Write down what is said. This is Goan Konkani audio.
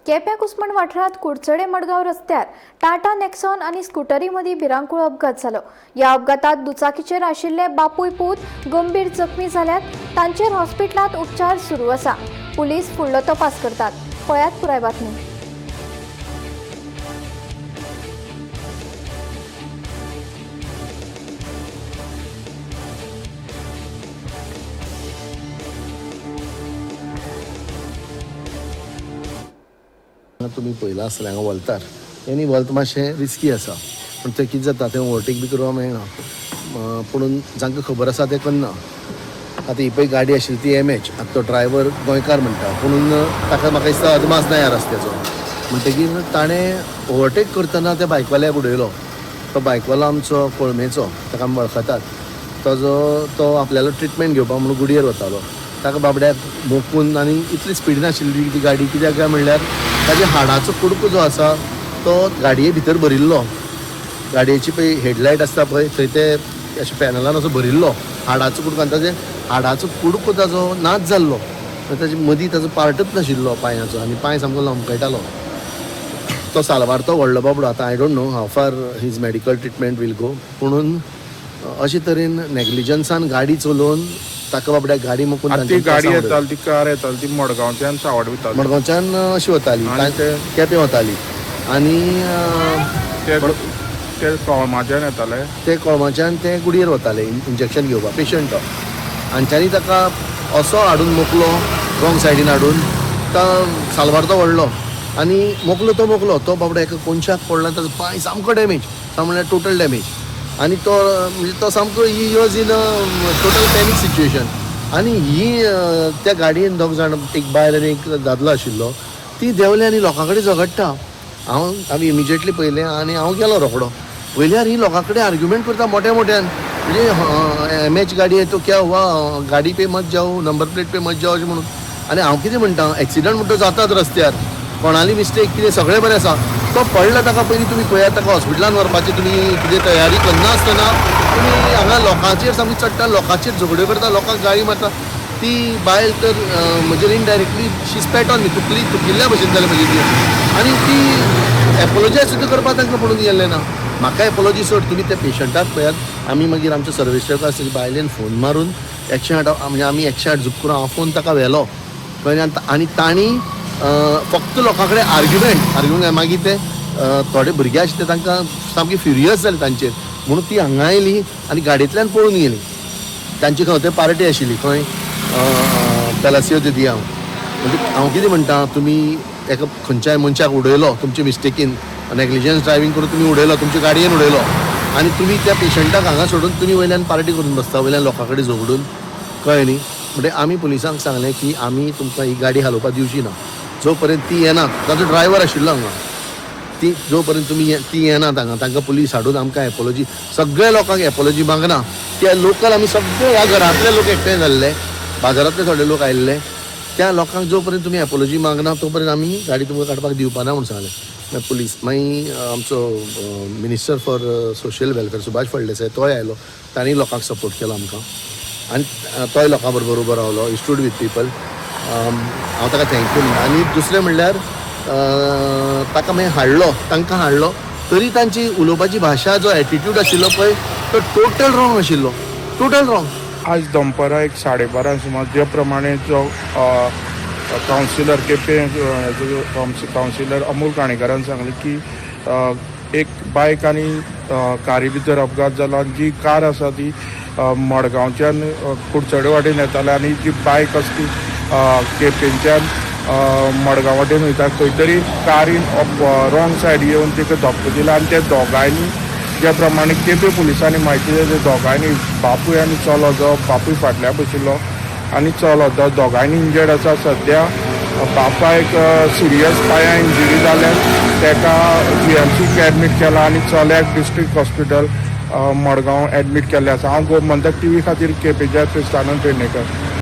केप्यां कुसमण वाठारांत कुडचडे मडगांव रस्त्यार टाटा नेक्सॉन आनी स्कुटरी मदीं भिरांकूळ अपघात जालो. ह्या अपघातात दुचाकीचेर आशिल्ले बापूय पूत गंभीर जखमी जाल्यात. तांचेर हॉस्पिटलांत उपचार सुरू आसा. पुलीस फुडलो तपास करतात. पळयात पुराय बातमी. तुमी पळयलां आसतलें हांगा वल्तार आनी वल्त मातशें रिस्की आसा, पूण तें कितें जाता तें ओवरटेक बी करपाक मेळना. पुणून जांकां खबर आसा तें करना. आतां ही पळय गाडी आशिल्ली ती एम एच. आतां तो ड्रायवर गोंयकार म्हणटा, पुणून ताका म्हाका दिसता अदमास ना ह्या रस्त्याचो. म्हणटगीर ताणें ओवरटेक करतना त्या बायकवाल्याक उडयलो. तो बायकवालो आमचो कोळमेचो, ताका आमी वळखतात. ताजो तो आपल्यालो ट्रिटमेंट घेवपाक म्हणून गुडयेर वतालो. ताका बाबड्याक मोखून, आनी इतली स्पिडीन आशिल्ली ती गाडी, कित्याक काय म्हणल्यार ताच्या हाडाचो कुडको जो आसा तो गाडये भितर भरिल्लो. गाडयेची पळय हेडलायट आसता पळय, थंय ते अशें पॅनलान असो भरिल्लो हाडाचो कुडको, आनी ताजे हाडाचो कुडको ताजो नाच जाल्लो. ताजे मदीं ताजो पार्टच नाशिल्लो पांयाचो, आनी पांय सामको लमकयतालो. तो साल्वार तो व्हडलो बाबडो. आतां I don't know how far his medical treatment will go, पुणून अशे तरेन नेग्लिजन्सान गाडी चलोवन ताका बाबड्याक गाडी मोखून आतां ती तांच्यानी गाडी त्रासां उडयलो. येताली, ती कार येताली, ती मडगांवच्यान सावड वयताली. मडगांवच्यान अशी वताली. आनी केपें वताली आनी ते ते कळमाच्यान येताले. ते कोळमाच्यान ते गुडयेर वताले इंजेक्शन घेवपाक, पेशंट तो. हांच्यांनी ताका असो हाडून मोकलो, रॉंग सायडीन हाडून. तो साल्वार तो व्हडलो, आनी मोकलो तो मोकलो, तो बाबडो एका कोनशाक पडलो आनी ताजो पांय सामको डॅमेज, सामको म्हणल्यार टोटल डॅमेज. आनी तो म्हणजे तो सामको he was in a total panic situation. आनी ही त्या गाडयेन दोग जाण, एक बायल आनी एक दादलो आशिल्लो, ती देंवले आनी लोकां कडेन झगडटा. हांव आमी इमिजिएटली पळयलें आनी हांव गेलो रोखडो. पयल्यार ही लोकां कडेन आर्ग्युमेंट करता मोठ्या मोठ्यान, म्हणजे एम एच गाडी है तो क्या हुआ, गाडी पे मत जाओ, नंबर प्लेट पे मत जाओ, अशें म्हणून. आनी हांव कितें म्हणटा, एक्सिडंट म्हणटा जातात रस्त्यार, कोणाली मिस्टेक कितें सगळें बरें आसा. तो पडला ताका पयलीं तुमी पळयात, ताका हॉस्पिटलान व्हरपाची तुमी कितें तयारी करनासतना तुमी हांगा लोकांचेर सामकी चडटा, लोकांचेर झगड्यो करता, लोकांक गाळी मारता. ती बायल तर म्हजेर indirectly she spat on me, तुकली तुकिल्ल्या भशेन जालें म्हजें ती. आनी ती एपोलोजायज सुद्दां करपाक तांकां पडून गेल्लें ना. म्हाका एपोलॉजी सोड, तुमी त्या पेशंटाक पळयात. आमी मागीर आमच्या सर्विस आसा बायलेन फोन मारून 108, म्हणजे आमी 108 झूप करून हांव फोन ताका व्हेलो, कळ्ळें? आनी तांणी फक्त लोकां कडेन आर्ग्युमेंट आर्ग्युमेंट. मागीर ते थोडे भुरगे आशिल्ले तांकां सामकी फ्युरियस जाले तांचेर, म्हणून ती हांगा आयली आनी गाडयेंतल्यान पळून गेली. तांची खंय थंय पार्टी आशिल्ली, खंय पेलासियो दे दियांव. म्हणजे हांव कितें म्हणटा, तुमी एका खंयच्याय मनशाक उडयलो तुमचे मिस्टेकीन, नेग्लिजन्स ड्रायव्हींग करून तुमी उडयलो, तुमच्या गाडयेन उडयलो, आनी तुमी त्या पेशंटाक हांगा सोडून तुमी वयल्यान पार्टी करून बसता, वयल्यान लोकां कडेन झगडून, कळ्ळें न्ही? म्हणजे आमी पुलिसांक सांगलें की आमी तुमकां ही गाडी हालोवपाक दिवची ना जो पर्यंत ती येना. ताचो ड्रायव्हर आशिल्लो हांगा. ती जो पर्यंत तुमी ती येनात हांगा, तांकां पुलीस हाडून आमकां एपोलॉजी, सगळ्या लोकांक एपोलॉजी मागना. त्या लोकल आमी सगळे ह्या घरांतले लोक एकठांय जाल्ले, बाजारांतले थोडे लोक आयिल्ले. त्या लोकांक जो पर्यंत तुमी एपोलॉजी मागना तो पर्यंत आमी गाडी तुमकां काडपाक दिवपाना म्हूण सांगलें. मागीर पुलीस, मागीर आमचो minister for social welfare Subhash Phaldesai तोय आयलो. तांणी लोकांक सपोर्ट केलो आमकां आनी तोय लोकां बरोबर उबो रावलो, स्टूड विथ पीपल. हांव ताका thank you म्हणटा. आनी दुसरें म्हणल्यार ताका मागीर हाडलो, तांकां हाडलो तरी तांची उलोवपाची भाशा, जो एटिट्यूड आशिल्लो पळय, तो टोटल रॉंग आशिल्लो, टोटल रॉंग. आज दनपारां एक 12:30 सुमार जे प्रमाणे जो कावन्सिलर केपें हेजो कावन्सिलर अमोल काणेकारान सांगलें की एक बायक आनी कारी भितर अपघात जालो आनी जी कार आसा ती मडगांवच्यान कुडचडे वाटेन येताले आनी जी बायक आसा ती केपेंच्यान मडगांव वाटेन वयता. खंय तरी कारीन रॉंग सायड येवन तिका धपको दिला आनी त्या दोगांयनी, ज्या प्रमाणे केपें पुलिसांनी म्हायती दिली, त्या दोगांयनी, बापूय आनी चलो, जो बापूय फाटल्यान बशिल्लो आनी चलो, तो दोगांयनी इंजर्ड आसा. सद्या बापायक सिरियस पांया इंजुरी जाल्यान ताका जीएमसीक एडमीट केला आनी चल्याक डिस्ट्रिक्ट हॉस्पिटल मडगांव एडमीट केल्लें आसा. हांव गोमंतक टीव्ही खातीर केपेंच्या क्रिस्तानंद पेडणेकर.